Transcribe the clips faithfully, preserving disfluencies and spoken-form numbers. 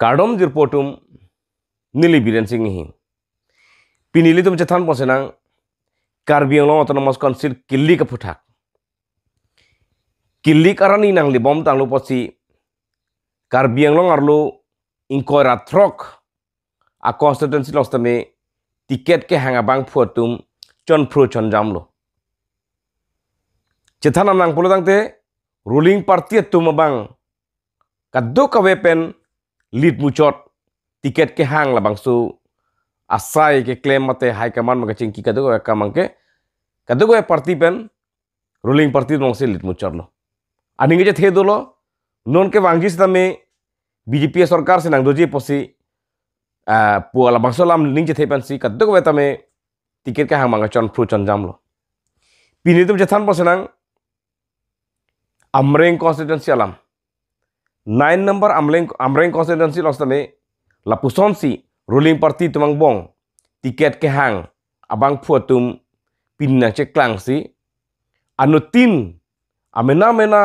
Kardom jirpo atum, neli Biren Sing Enghi. Pini ilitum chethan ponsi nang Karbi Anglong Autonomous Council kilik aphuthak. Kilik arni nanglibom tanglo pusi Karbi Anglong arlo ingkoi ra throk a constituency along sitame ticket kehang abangphu atum chonphru chonjamlo. Chethan nang pulo tangte ruling party atum abang kadokave pen lit muchot ticket kehang labangso asai keklem mate high command ma kachingki kadokave akam abangke kadokave party pen ruling party alongsi lit muchotlo. Aning kechethe dolo, non kevangji sitame B J P sorkar si nangdoji pusi, ah, pu labangso alam ning chethe pensi kadokave tame ticket kehang abang chonphru chonjamlo. Pini ilitum chethan ponsi nang Amreng constituency alam. Nine number Amreng, Amreng constituency along sitame lapusonsi ruling party atum angbong ticket kehang abangphu atum pini nangcheklangsi anuttin amena mena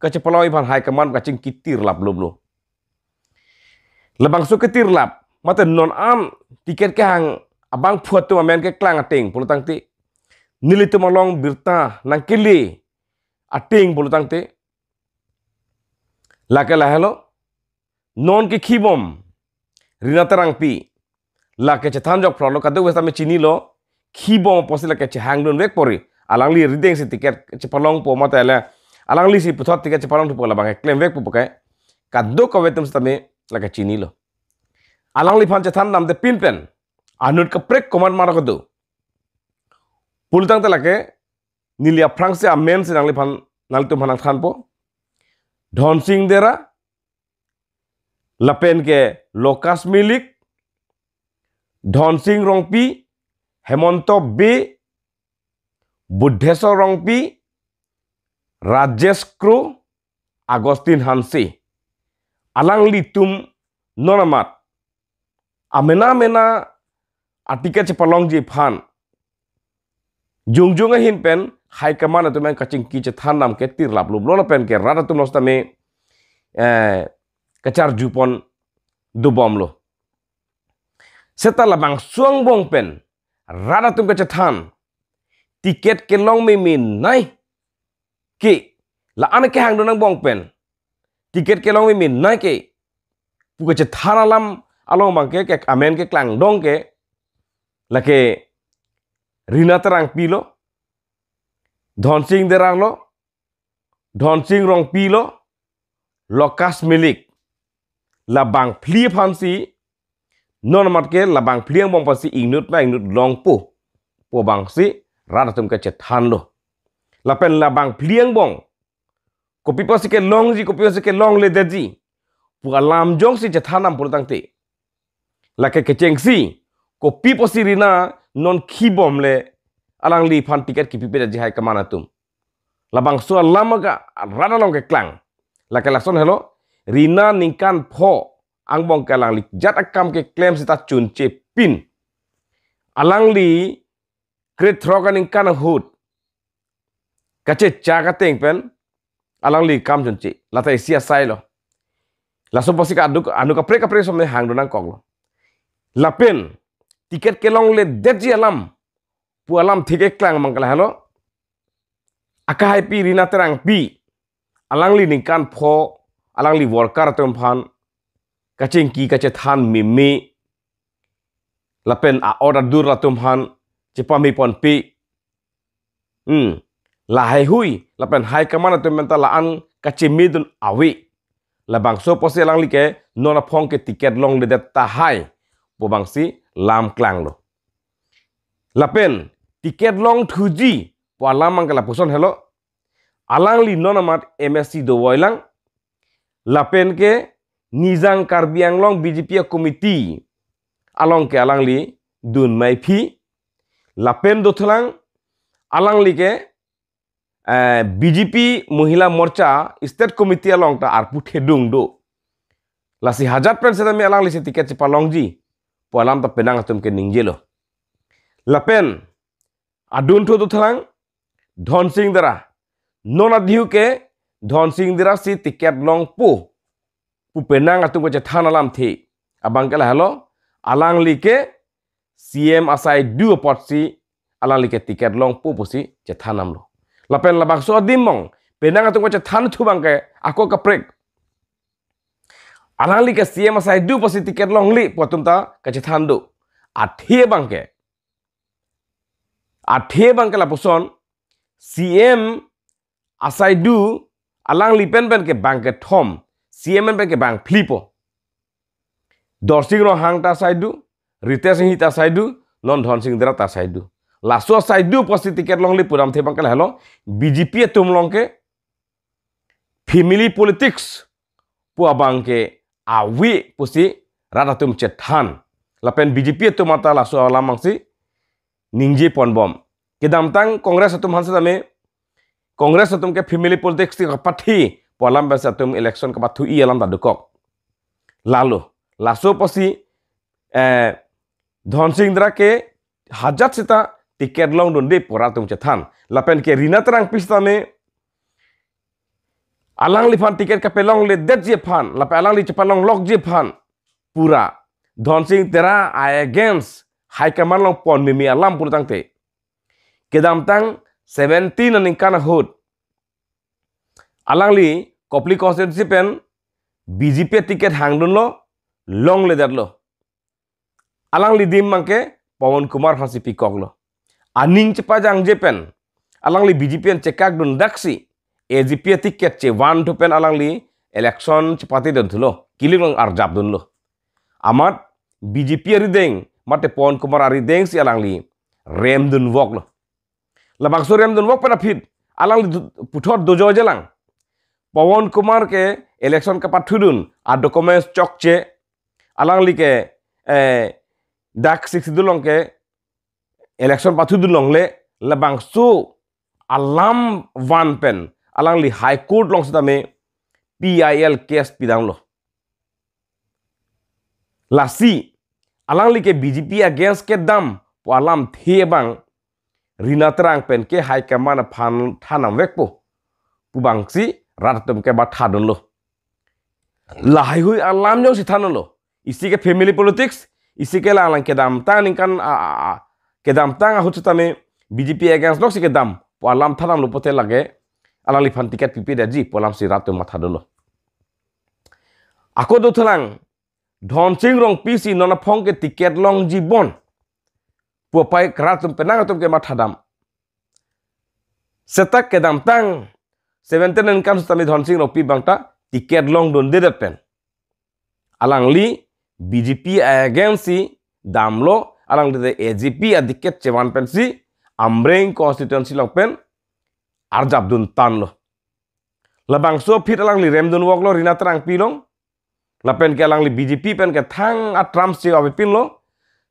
kachepalongji aphan high command kachingki tirlap loblo. Labangso ketirlap mate non an ticket kehang abangphu atum amen keklang ateng pulo tangte, nelitum along birta nangkele ateng pulo tangte, lake lahelo, non kekhibom Rina Terangpi, lake chethan jok phrolo, kadokave tame chinilo, khibom pusi lake chehangdun vek pori, alangli rideng si ticket chepalongpo mate le alangli si puthot ticket chepalongthupo labang keklem vekpo puke kadokave atum sitame lake chinilo. Alangliphan chethan namde pinpen anut kaprek komat mara kedo pulo tangte lake neli aphrangsi amen si nangliphan, nanglitum aphan nangthanpo. Dhonsing Dera, lapen ke Lucas Milik, Dhonsing Rongpi, Hemanta Bey, Buddheswar Rongpi, Rajesh Kro, Augustine Hanse. Alanglitum non amat amena mena a ticket chepalongji aphan jongjong ahin pen high command atum kachingki chethan nam ke tirlap loblo lapen ke rat atum along sitame, eh, kacharjupon dobomlo. Seta labangso angbong pen rat atum kachethan ticket kelong meme nai ke, la-an kehangdun angbong pen ticket kelong meme nai ke pu kachethan alam along abangke ke amen keklangdong ke lake Rina Terangpi lo, Dhonsing Dera lo, Dhonsing Rongpi lo, Lucas Milik. Labang phli aphansi non amat ke labang phli angbong aphansi inut ma inut longpo pu abangsi rat atum kachethanlo. Lapen labang phli angbong kopi pusi kelongji, kopi pusi kelongledetji pu alam jongsi chethan nam pulo tangte, lake kechengsi kopi pusi Rina non khibom le alangliphan ticket kipipedetji high command atum. Labangso alam aga rat along keklang. Lake lason helo, Rina ningkan pho angbong ke alangli jat akam keklem seta chunche pin, alangli krethrok aningkan ahut kachechak ateng pen alangli kam chunche, lata isi asai lo. Laso pusi kaduk anut kaprek kaprek sitame hangdun nangkoklo. Lapen ticket kelongledetji alam pu alamthe keklang abang ke lahelo, akehaipi Rina Terangpi, alangli ningkan pho alangli worker atum aphan kachingki kachethan meme lapen a-ot adur atum aphan chepameponpe. Hmm. Lahaihui lapen high command atum pen ta la-an kachemedun ave. Labangso pusi alangli ke non aphong ke ticket longledet tahai pu abangsi lam klanglo. Lapen ticket longthuji pu alam abang ke lapuson helo. Alangli non amat M A C dovoilang. Lapen ke Nijang Karbi Anglong B J P a-committee along ke alangli dunmai aphi. Lapen dothulang alangli ke, eh, B J P Mohila Morcha State Committee along ta arpu thedung do. Lasi hajat pen sitame alangli si ticket chepalongji pu alam ta penang atum ke ningjelo. Lapen adunthu dothulang Dhonsing Dera. Non adiu ke Dhonsing Dera si ticket longpo. pu penang atum kachethan alamthe abang ke lahelo, alangli ke C M asai do apotsi alangli ke ticket longpo pusi chethan damlo. Lapen labangso adim mong penang atum kachethan thu abang ke ako kaprek. Alangli ke C M asai do apotsi ticket longle pu atum ta kachethan do. Athe abang ke, athe abang ke lapuson, C M asai do alangli pen pen ke bang kethom, C M pen pen ke bang phlipo. Dorsing Ronghang ta asai do, Ritesh Enghi ta asai do, non Dhonsing Terang ta asai do. Laso asai do apotsi ticket longle pu damthe abang ke lahelo, B J P atum along ke family politics pu abang ke ave pusi rat atum chethan. Lapen B J P atum ata laso alam abangsi ningje ponbom. Kedamtang Congress atum aphan setame, Congress atum ke family politics ti kapathi pu alam pensi atum election kapathu-i alam ta dokok. Lalo, laso apotsi, eh, Dhonsing Terang ke hajat seta ticket longdunde pu rat atum chethan. Lapen ke Rina Terangpi setame alangliphan ticket kapelongledetji aphan, lapen alangli chepalonglokji aphan pura Dhonsing Terang against high command along pon meme alam pulo tangte, kedamtang seventeen aningkan ahut alangli Kopili constituency pen B J P ticket hangdunlo, longledetlo. Alangli adim abang ke Pawan Kumar aphansi pikoklo. Aning chepajangje pen alangli B J P an chekakdun daksi A G P aticket chevanthu pen alangli election chepatedun thulo, kilik along arjapdunlo. Amat B J P arideng mate Pawan Kumar aridengsi alangli remdunvoklo. Labangso remdunvok pen aphi alangli du-, puthot dojoijelang. Pawan Kumar ke election kapathudun adocuments chokche, alangli ke, eh, dak sixty-two along ke election pathudun longle, labangso alam van pen alangli High Court along setame P I L case pidamlo. Lasi alangli ke B J P against kedam pu alamthe abang Rina Terang pen ke high command aphan than damvekpo pu abangsi rat atum ke mathadunlo. Lahaihui alam jongsi thandunlo. Isi ke family politics, isi ke lang kedamtang aningkan, a, a, a, kedamtang ahut setame B J P against loksi kedam pu alam than damlo pote lake alangliphan ticket pipedetji pu alamsi rat atum mathadunlo. Ako dothulang, Dhonsing Rongpi si non aphong ke ticket longji bon pu apai rat atum penang atum ke mathadam. Seta kedamtang seventeen aningkan setame Dhonsing Rongpi abang ta ticket longdundedet pen alangli B J P against si damlo, alangli te A G P aticket chevan pensi Amreng constituency along pen arjapdun tanglo. Labangso aphi alangli remdunvoklo Rina Terangpi along. Lapen ke alangli B J P pen ke thang atram si avepinlo.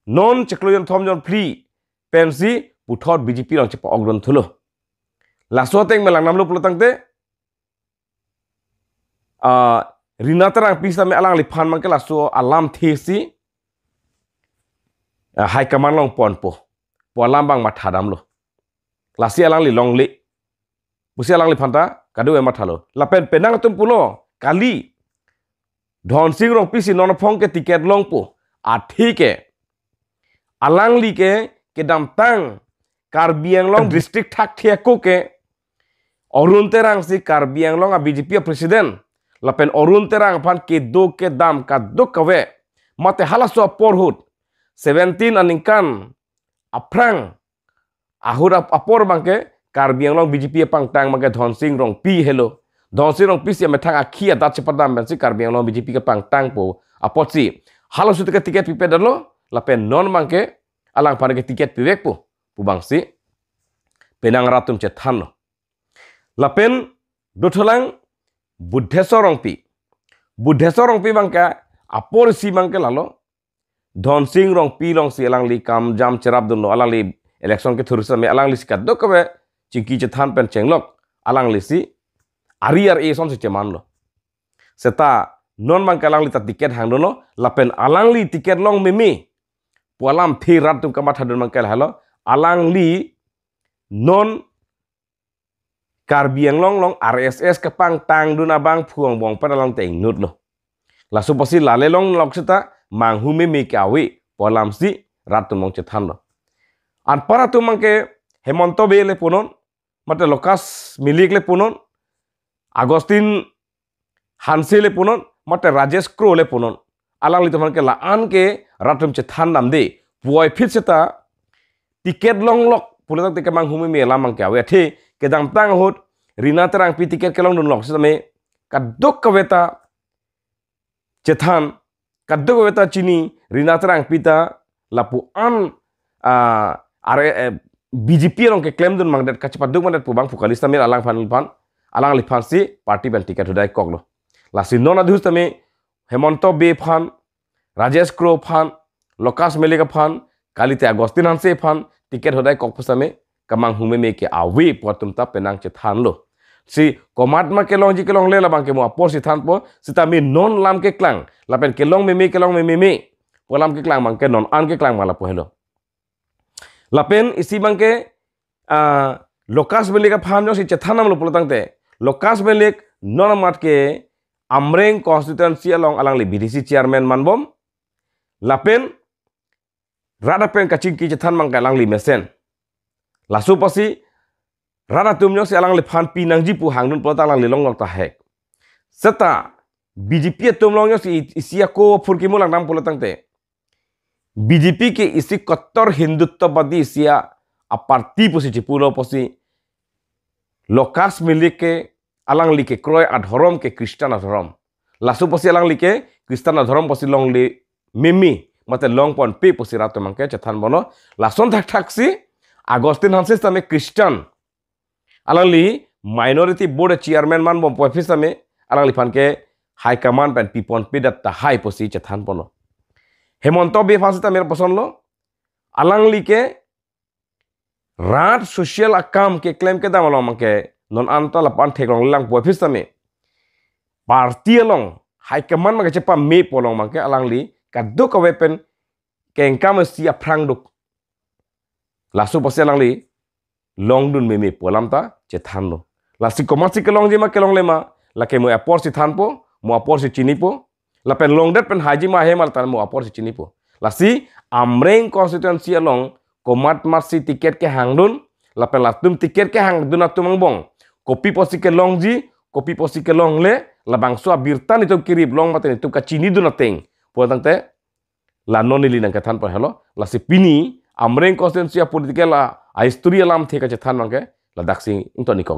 Non chiklo jonthom jonphli pensi puthot B J P along chepa-okdun thulo. Laso ateng me lang damlo pulo tangte, ah, Rina Terangpi setame alangliphan abang ke laso alamthe si, ah, high command along ponpo pu alam abang mathadamlo. Lasi alangli longle pusi alangliphan ta kadokave mathalo. Lapen penang atum pulo, kali, Dhonsing Rongpi si non aphong ke ticket longpo, athe ke alangli ke kedamtang Karbi Anglong district thakthak ako ke Arun Terang si Karbi Anglong a B J P a president, lapen Arun Terang aphan kedo kedam kadokave, mate halaso apor ahut seventeen aningkan aphrang ahut ap-, apor abang ke Karbi Anglong B J P apangtang abang ke Dhonsing Rongpi helo. Dhonsing Rongpi si amethang akhi adat chepadam pensi Karbi Anglong B J P kepangtangpo apotsi halaso ticket, ticket pipedetlo, lapen non abang ke alangphan ke ticket pivekpo pu abangsi penang rat atum chethanlo. Lapen dothulang Budheswar Rongpi. Budheswar Rongpi abang ke apor isi abang ke lalo, Dhonsing Rongpi alongsi alangli kam jam cherapdunlo, alangli election kethur setame alangli si kadokave chingki chethan pen chenglok, alangli si ari ar-e asonsi chemanlo. Seta non abang ke alangli ta ticket hangdunlo, lapen alangli ticket long meme pu alamthe rat atum kamathadun abang ke lahelo, alangli non Karbi Anglong along R S S kepangtangdun abangphu angbong pen alangli ta ingnutlo. Laso apotsi lale longlok seta manghu meme ke ave pu alamsi rat atum along chethanlo. Anpar atum abangke Hemanta Bey le punon, mate Lukas Malik le punon, Augustine Hanse le punon, mate Rajesh Kro le punon. Alanglitum aphan ke la-an ke rat atum chethan damde. Puvoiphit seta ticket longlok pulo tangte kemanghu meme alam abangke ave. Athe kedamtang ahut Rina Terangpi ticket kelongdunlok setame kadokave ta chethan, kadokave ta chini, Rina Terangpi ta lapu-an, ah, are, eh, B J P along keklemdun mangdet, kachepaduk mangdet pu abang pu kali setame alang aphan, aphan, alangliphansi party pen ticket hudai koklo. Lasi non adus tame Hemanta Bey aphan, Rajesh Kro aphan, Lukas Malik aphan, kalite Augustine Hanse aphan ticket hudai kok pu setame kemanghu meme ke ave pu atum ta penang chethanlo. Si komatma kelongji kelongle labangke mo aporsi thanpo, setame non lam keklang, lapen kelong meme kelong meme pu alam keklang abangke non an keklang abang lapu helo. Lapen isi abangke, ah, Lukas Malik aphan jongsi chethan damlo pulo tangte, Lukas Malik non amat ke Amreng constituency along alangli B D C chairman manbom. Lapen rat apen kachingki chethan abangke alangli mesen. Laso apotsi rat atum jongsi alangliphan pinangji pu hangdun pulo ta alangli longlok tahai. Seta B J P atum along jongsi isi ako phurkimo langdam pulo tangte, B J P ke isi kottor Hindutvabadi isi a, a party pusi chipulo apotsi Lukas Malik ke alangli kekroi adhorom ke Christian adhorom. Laso apotsi alangli ke Christian adhorom apotsi longle meme, mate longponpe pusi rat atum abangke chethan ponlo. Lason thakthaksi Augustine Hanse setame Christian, alangli minority board chairman manbom puvoiphit setame alangliphan ke high command pen piponpedet tahai pusi chethan ponlo. Hemanta Bey aphan setame lapuson lo, alangli ke rat social akam keklem kedam along abangke non anta lapu-an theklonglelang puvoiphit setame party along high command abangke chepame pu along abangke alangli kadokave pen kengkam si aphrang duk. Laso apotsi alangli longdun meme pu alam ta chethanlo. Lasi komatsi kelongji ma kelongle ma, lake mo aporsi thanpo, mo aporsi chinipo. Lapen longdet pen haiji ma he ma lata mo aporsi chinipo. Lasi Amreng constituency along komatmatsi ticket kehangdun, lapen latum ticket kehangdun atum angbong, kopi apotsi kelongji, kopi apotsi kelongle, labangso abirta netum kirip long mate netum kachinidun ateng pu tangte, la non neli nangkethan pon helo. Lasi pini Amreng constituency a political a, a history alamthe kachethan abangke ladaksi ingtonikok.